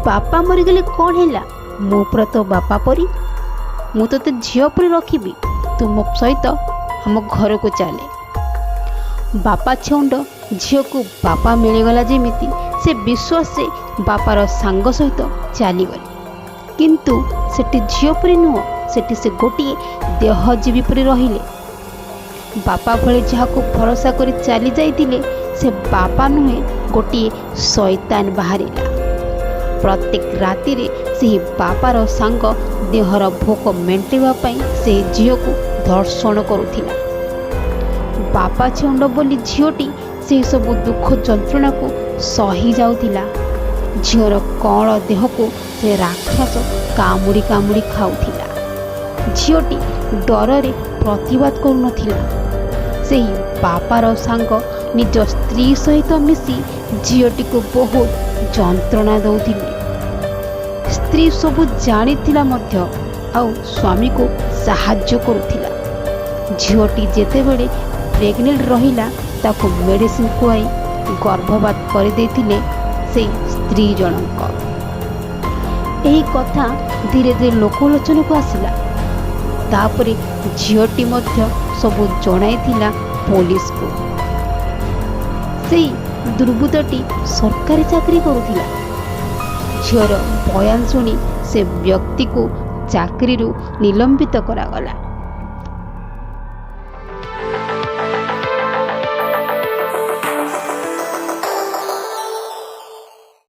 ବାପା ମରିଗଲେ କ'ଣ ହେଲା, ମୁଁ ପୁରା ତୋ ବାପା ପରି, ମୁଁ ତୋତେ ଝିଅ ପରି ରଖିବି, ତୁ ମୋ ସହିତ ଆମ ଘରକୁ ଚାଲେ। ବାପା ଛେଉଣ୍ଡ ଝିଅକୁ ବାପା ମିଳିଗଲା ଯେମିତି, ସେ ବିଶ୍ୱାସରେ ବାପାର ସାଙ୍ଗ ସହିତ ଚାଲିଗଲେ। କିନ୍ତୁ ସେଠି ଝିଅ ପରି ନୁହଁ, ସେଠି ସେ ଗୋଟିଏ ଦେହଜୀବୀ ପରି ରହିଲେ। ବାପା ଭଳି ଯାହାକୁ ଭରସା କରି ଚାଲି ଯାଇଥିଲେ, ସେ ବାପା ନୁହେଁ, ଗୋଟିଏ ଶୈତାନ ବାହାରିଲା। ପ୍ରତ୍ୟେକ ରାତିରେ ସେହି ବାପାର ସାଙ୍ଗ ଦେହର ଭୋକ ମେଣ୍ଟାଇବା ପାଇଁ ସେହି ଝିଅକୁ ଧର୍ଷଣ କରୁଥିଲା। ବାପା ଛେଉଣ୍ଡ ବୋଲି ଝିଅଟି ସେହିସବୁ ଦୁଃଖ ଯନ୍ତ୍ରଣାକୁ ସହି ଯାଉଥିଲା। ଝିଅର କଅଁଳ ଦେହକୁ ସେ ରାକ୍ଷସ କାମୁଡ଼ି କାମୁଡ଼ି ଖାଉଥିଲା। ଝିଅଟି ଡରରେ ପ୍ରତିବାଦ କରୁନଥିଲା। ସେହି ବାପାର ସାଙ୍ଗ ନିଜ ସ୍ତ୍ରୀ ସହିତ ମିଶି ଝିଅଟିକୁ ବହୁତ ଯନ୍ତ୍ରଣା ଦେଉଥିଲେ। ସ୍ତ୍ରୀ ସବୁ ଜାଣିଥିଲା ମଧ୍ୟ ଆଉ ସ୍ୱାମୀକୁ ସାହାଯ୍ୟ କରୁଥିଲା। ଝିଅଟି ଯେତେବେଳେ ପ୍ରେଗନେଣ୍ଟ ରହିଲା, ତାକୁ ମେଡ଼ିସିନ ଖୁଆଇ ଗର୍ଭପାତ କରିଦେଇଥିଲେ ସେଇ ସ୍ତ୍ରୀ ଜଣଙ୍କ। ଏହି କଥା ଧୀରେ ଧୀରେ ଲୋକଲୋଚନକୁ ଆସିଲା। ତାପରେ ଝିଅଟି ମଧ୍ୟ ସବୁ ଜଣାଇଥିଲା ପୋଲିସକୁ। ସେଇ ଦୁର୍ବୃତ୍ତଟି ସରକାରୀ ଚାକିରି କରୁଥିଲା। ଝିଅର ବୟାନ ଶୁଣି ସେ ବ୍ୟକ୍ତିକୁ ଚାକିରିରୁ ନିଲମ୍ବିତ କରାଗଲା।